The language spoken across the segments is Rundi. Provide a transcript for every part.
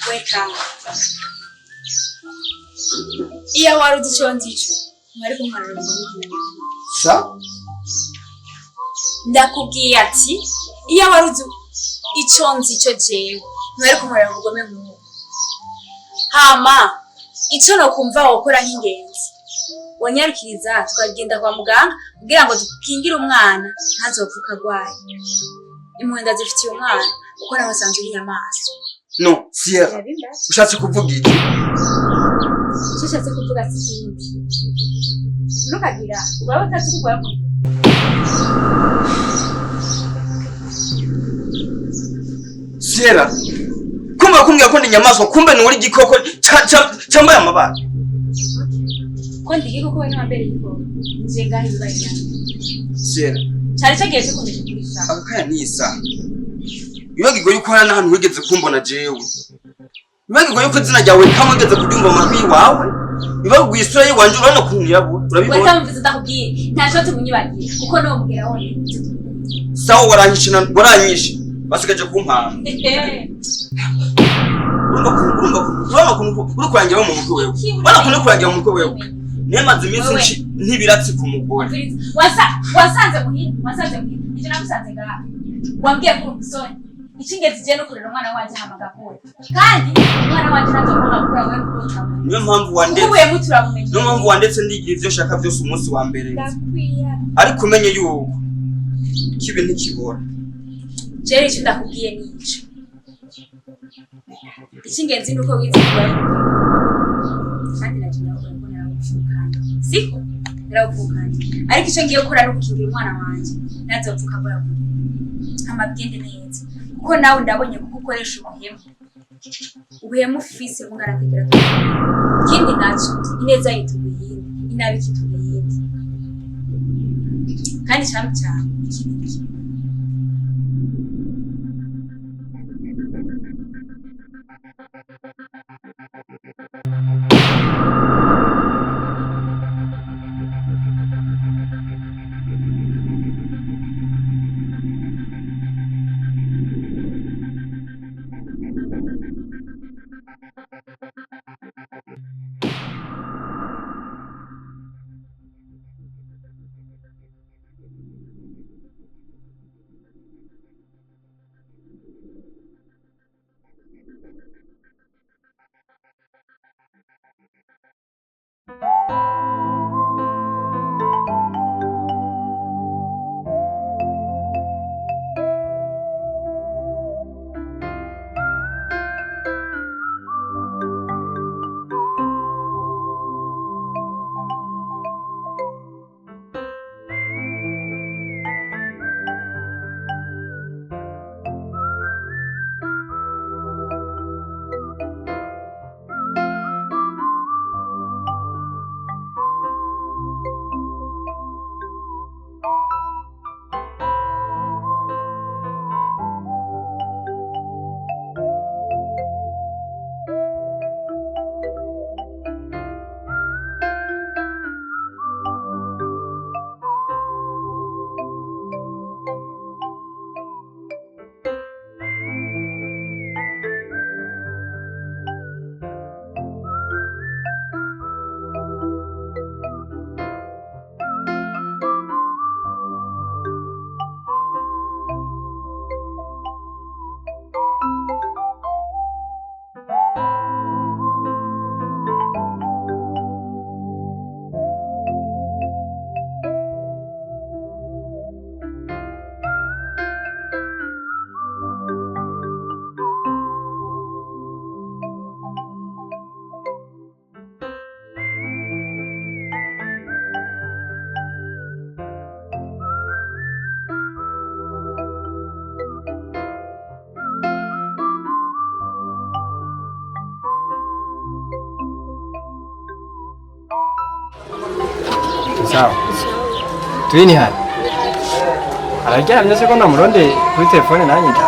Weka. Iyo wari uzi ico nzico, mwari kumwarura ngo. Sa? Ndakubwiye ati iyo wari uzi ico nzico jewe, mwari kumwarura ubugome nk'ubu. Hama ico nokumva wokora nk'ingenzi, wonyarukiriza tukagenda kwa muganga kugira ngo dukingire umwana ntazovuka agwaye. Impuhwe ndazifitiye umwana kuko nawe asanzwe uri inyamaswa. No, Sierra. Ushatse kuvuga iki? Icyo ushatse kuvuga si ikindi. Ntukagira ubaye utazi ko urwaye umutwe. Sierra. Kumbe kumbwira ko ndi inyamaswa, kumbe ni uri igikoko cambaye amabara. Ko ndi igikoko, we ntiwambereye igikoko. Nje ngaho ibibaye inyama. Sierra, Cari cagiye gikomeje kurisha. Aka kanya ni isaha. Wibagirwa yuko hari n'ahantu wigeze kumbona jewe. Wibagirwa yuko izina ryawe kamwe wigeze kuryumva mu matwi yiwawe. Wibagirwa isura yiwanje, urabona ukuntu yirabura. Urabibona? Wetamvise ndakubwiye nta cyo tumunyibagiye kuko n'uwo mugera wonyine. Sawa, waranyishe waranyishe. Basigaje kumpamba. Urumva ukuntu urabona ukuntu uri kurangira mu mutwe wewe. Urabona ukuntu uri kurangira mu mutwe wewe. Nemaze iminsi Wewe. ntibiratsi ku mugore. Wasanze muhira, wasanze muhira, ivyo nagusanze ngaha. Wambwiye ko uri umusore. Icy'ingenzi je no kurera umwana wanje hama agakura. Kandi umwana wanje ntazokunda gukura wewe kurota. Niyo mpamvu wandetse. Ubuye muturamumenye. Niyo mpamvu wandetse ndigira ivyo nshaka byose umunsi wa mbere. Ndakwiye. Ariko umenye yuko kibi ntikibora. Jerry, icyo ndakubwiye ni ico. Icy'ingenzi ni uko wize kurwara umutwe. Kandi naje ndakubwira ko narawupfukanye. Siko? Narawupfukanye. Ariko icyo ngiye gukora ni ugukingira umwana wanje. Ntazopfuka agora gutya. Hama bigende neza. Kuko nawe ndabonye kuko ukoresha ubuhemu. Ubuhemu ufise bungarategera. Ikindi naco, ineza yituga iyindi, inabi ikituga iyindi. Kandi cyane cyane iki n'iki. Sawa. Tuini hali. Araryamye se ko namuronde kuri telefone nanjye nda.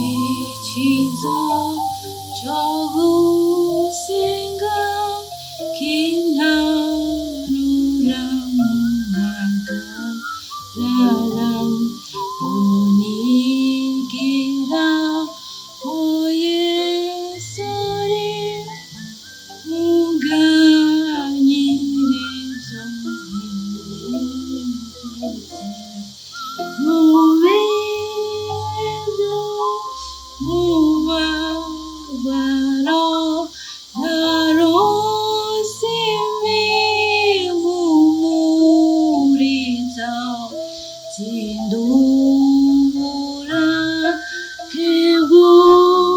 Ikiza cyo gusenga kintarura mu magarara unigira oyesore unganyirizo mubezo mubabaro narosime humuriza sindubura kegumase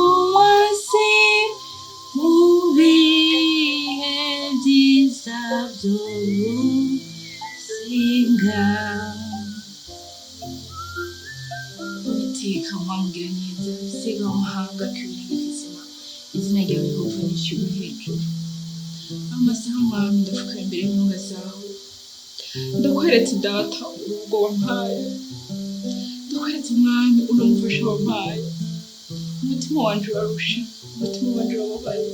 mu bihe byiza by'urusinga. Uwiteka mwamugire neza, siga amahanga k'ibirenge kizima, izina ryawe Yehova nishyurwe hejuru. Amasaha mwami ndapfuka imbere y'intunga zawe, ndakweretse data urugo wampaye, ndakweretse mwami uno mufasha wampaye. Umutima wanje urarushe, umutima wanje urababaye.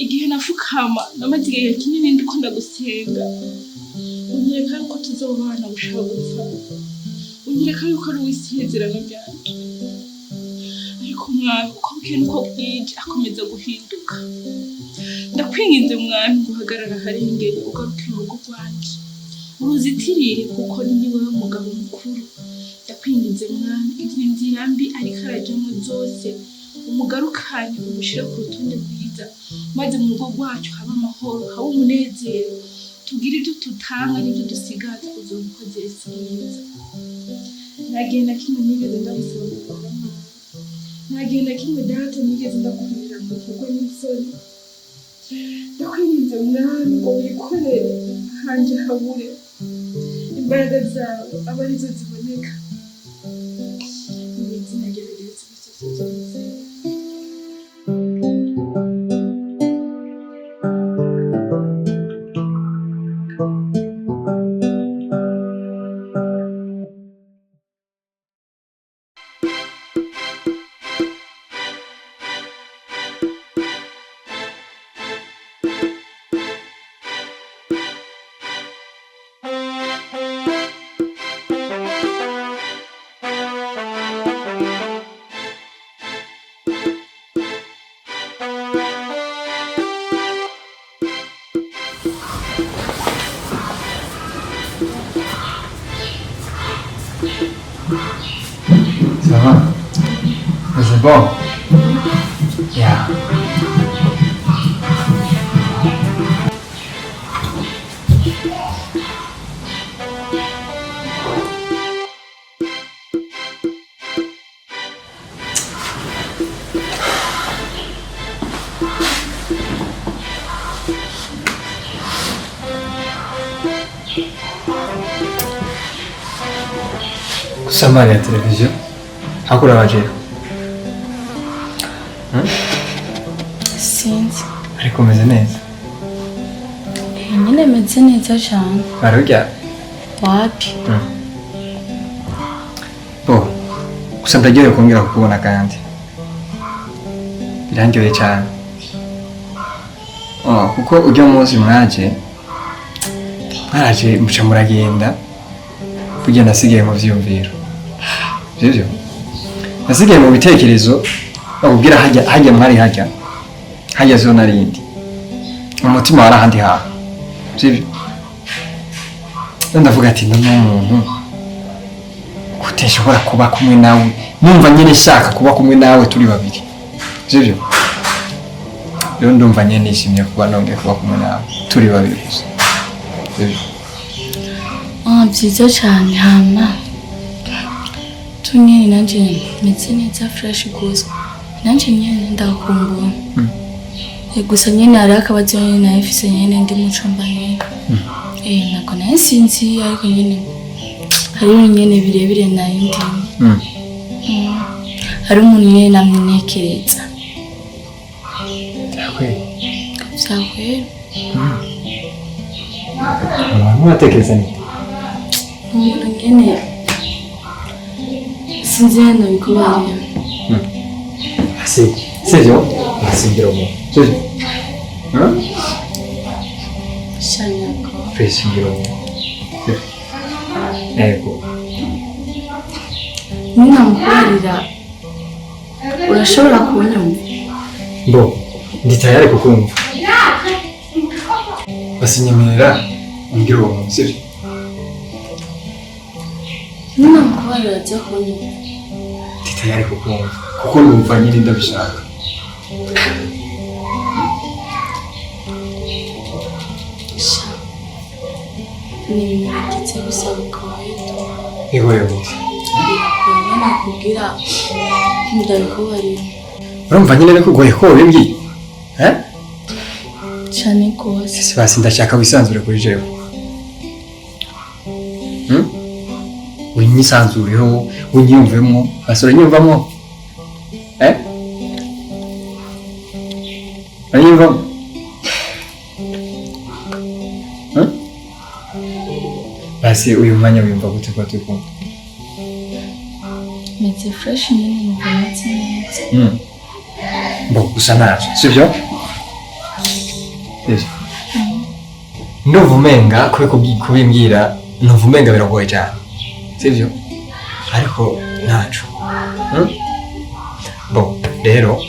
Igihe nafukama namaze igihe kinini ndiko ndagusenga, unyereka yuko tuzobana gushaka gupfa, unyereka yuko ari uw'isezerano ryanje. Ariko mwami uko bukeye nuko bwije akomeza guhinduka. Ndakwinginze mwami ngo uhagarare aharengeye ugarukire urugo rwanje, uruzitirire kuko ni wowe mugabo mukuru. Ndakwinginze mwami izi nzira mbi ariko arajamo zose umugarukane, umushire ku rutonde rwiza, maze mu rugo rwacu habe amahoro, habe umunezero, tugire ibyo tutanga n'ibyo dusigaza. Uzoba ukoze Yesu mwiza. Nta gihe na kimwe nigeze ndagusaba gukora mwami, nta gihe na kimwe data nigeze ndakurira ngo ukorwe n'isoni. Ndakwinginze mwami ngo wikorere hanje habure, imbaraga zawe abe arizo ziboneka. Mu izina ryawe Yesu Kristo tubyizeye. Ça va? Mais c'est bon. Yeah. Usamari ya televiziyo hakurabajera. Sinzi. Ariko umeze neza? Nyine meze neza cyane. Barurya? Wapi. Bo, gusa ndaryohewe kongera kukubona kandi birandyoheye cyane. Oh, kuko ujya munsi mwaje mwaraje muca muragenda, burya nasigaye mu vyiyumviro, sivyo? Nasigaye mu bitekerezo bakubwira hajya hajya mwari hajya hajya zo narindi umutima wari ahandi hantu, sivyo? Rero ndavuga ati none umuntu gute nshobora kuba kumwe nawe, numva nyine nshaka kuba kumwe nawe turi babiri, sivyo? Rero ndumva nyine nishimye kuba nongeye kuba kumwe nawe turi babiri gusa, sivyo? Ah, byiza cyane. Hama tunyene nanje meze neza, fresh gusa nanje nyene ndakumbura. Gusa nyene hariho akabazo nyene nari mfise nyene ndi mu cumba nyene. Ntabwo nari nsinzi, ariko nyene hari ibintu nyene birebire nari ndimo. Hari umuntu nyene namwinekereza. Vyakweli? Vyakwera. Umuntu uratekereza niki? Umuntu nyene sinzi nyene nabikubarira. Si, sivyo? Singira umuntu, sivyo? Shanyako. Please, singira umuntu, sivyo? Ego. Ninamukubarira urashobora kunyumva? Bo, ndi tayari kukumva. Basi nyemerera umbwire uwo muntu, sivyo? Ninamukubarira aza kunyumva? Ndi tayari kukumva kuko numva nyine ndabishaka. Sha, ni ibintu bigitse gusa bigoye tu. Bigoye gute? Biragoye nyene kubwira ndabikubarira. Urumva nyine bikugoye ko wabimbwiye, eh? Cane gose. Ese basi ndashaka wisanzure kuri jewe. Hmm? Unyisanzureho, unyiyumvemo, basi uranyiyumvamo? Eh? Uranyiyumvamo? Hmm? Basi uyu mwanya wiyumva gute kuba turi kumwe? Meze fresh nyene, numva meze neza. Bo, gusa ntacyo, sibyo? Sibyo. Ndumva umenga kubimbwira, numva umenga biragoye cyane, sibyo? Ariko ntaco. Hmm? Bo, rero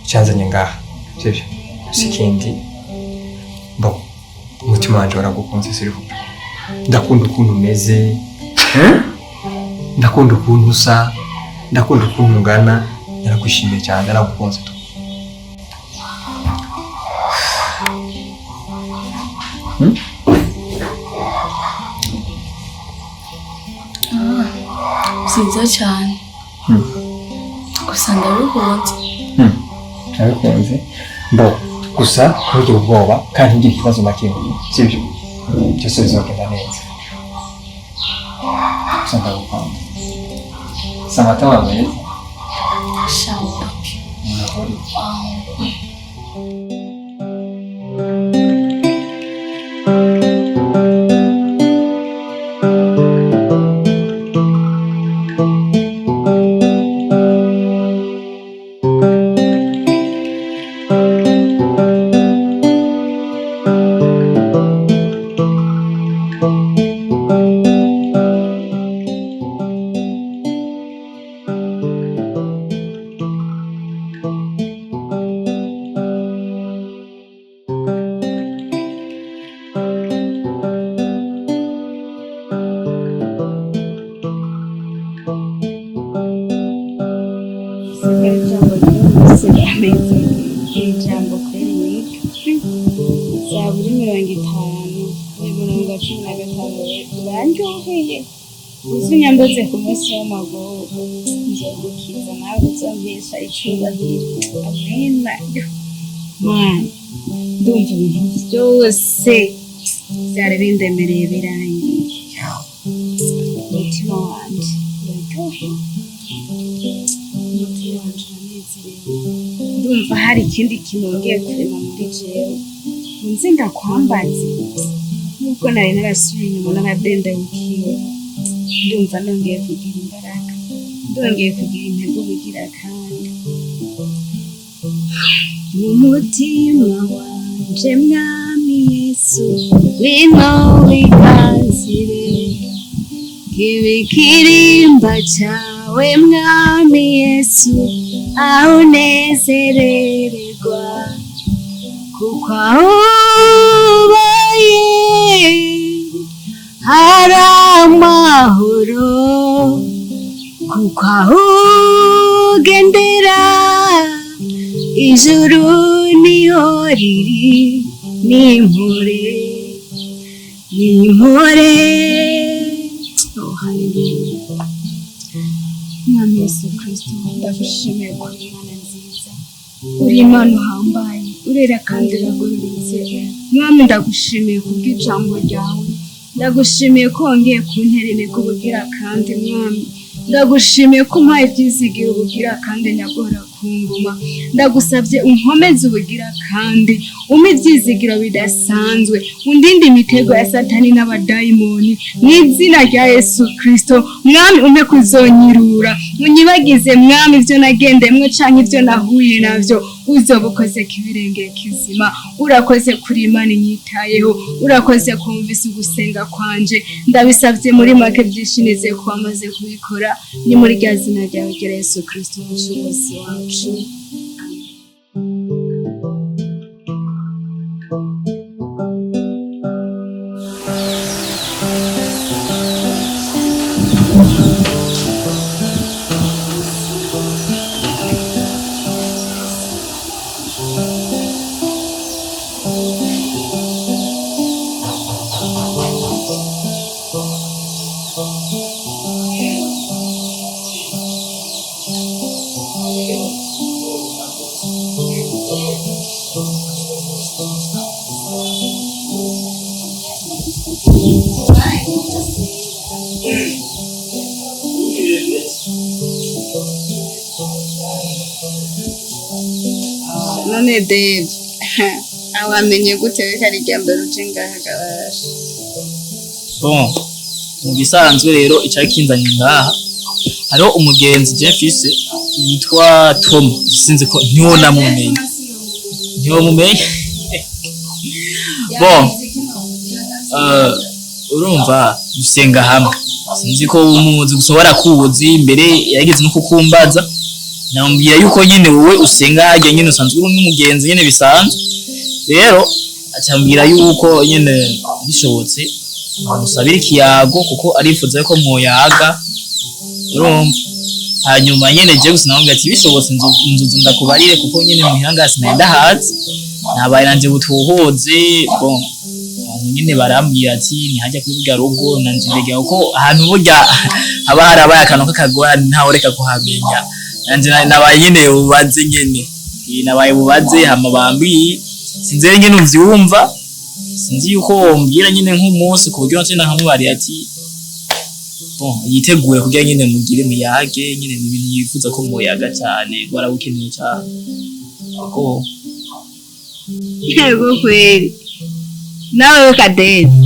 icyanzanye ngaha, sibyo? Si ikindi. Bo, umutima wanje waragukunze, sirivuga. Ndakunda ukuntu umeze. Hmm? Ndakunda ukuntu usa, ndakunda ukuntu ungana, narakwishimiye cyane, naragukunze tu. Hmm? Byiza cyane. Gusa ndabikunze. Nabikunze. Bo, gusa ntugire ubwoba kandi ntugire ikibazo na kimwe, sibyo? Byose bizogenda neza. Gusa ndagukunda. Si amata meza? Sha, wapi. Ah. Ijambo ryose ameze iri jambo kweri niryo zaburi 50 umurongo wa 15 urandyoheye: "Uzunyambaze ku munsi w'amagorwa, nzogukiza, nawe uzompesha icubahiro." Amena. Mana, ndumva ibintu byose byari bindemereye birangiye, umutima wanje. Umutima wanje uranezerewe, ndumva hari ikindi kintu wongeye kurema muri jewe. Nze ndakwambaze, nubwo nari narasubiye inyuma naradendebukiwe, ndumva nongeye kugira imbaraga, ndongeye kugira intego bugira kandi mu mutima wanje. Mwami Yesu, ngwino wiganzire ibikirimba cyawe. Mwami Yesu, aho unezerererwa, kuko aho ubaye hari amahoro, kuko aho ugendera ijuru niho riri. N'impore, n'impore. Oh, haleluya! Mwami Yesu Kristo, ndagushimiye kuri Imana nziza. Uri Imana uhambaye, urera kandi uragororotse. Mwami, ndagushimiye kubw'ijambo ryawe, ndagushimiye ko wongeye kuntera intego ubugira kandi. Mwami, ndagushimiye ko umpaye ibyizigiro ubugira kandi nyagora ku ngoma. Ndagusabye unkomeze ubugira kandi, umpe ibyizigiro bidasanzwe, undinde imitego ya Satani n'abadayimoni mu izina rya Yesu Kristo. Mwami, umpe kuzonyirura, unyibagize, Mwami, ibyo nagendemwo canke ibyo nahuye navyo. Uzoba ukoze kibirengeye kizima. Urakoze kuri Imana inyitayeho, urakoze kumvise ugusenga kwanje. Ndabisabye muri make byinshi, nizeye ko wamaze kubikora. Ni muri rya zina ryawe rya Yesu Kristo, umucunguzi wacu. Amen. None Dave, awamenye gute we ko ari irya mbere uje ngaha gabasha? Bon, mu bisanzwe rero icari kinzanye ngaha, hariho umugenzi je mfise yitwa Tom. Sinzi ko ntiwonamumenye, ntiwomumenye. Bon, urumva dusenga hamwe, sinzi ko umuzi gusa warakuzi. Mbere yarigeze no kukumbaza, namubwira yuko nyene wowe usenga harya nyene usanzwe uri n'umugenzi nyene bisanzwe. Rero acambwira yuko nyene bishobotse musabira ikiyago, kuko arifuza yuko mwoyaga, urumva. Hanyuma nyene je gusa namubwira ati bishobotse nzoza ndakubarire, kuko nyene muhira ngaha sinari ndahazi, nabaye nanje butuhoze. Bon, abantu nyene barambwira ati ntihajya kuri burya rugo, nanje ndegera kuko ahantu burya haba harabaye akantu k'akagorane ntawureka kuhamenya. Nanje nabaye nyene bubaze nyene. Nabaye bubaze, hama bambwiye. Sinzi rero ingene uvyumva, sinzi yuko wombwira nyene nk'umunsi ku buryo nce nkamubariye ati bon, yitegure kugira nyene mugire muyage nyene. Ni ibintu yifuza ko muyaga cyane, warabukeneye cyane ko. Yego kweri, nawe kadezi.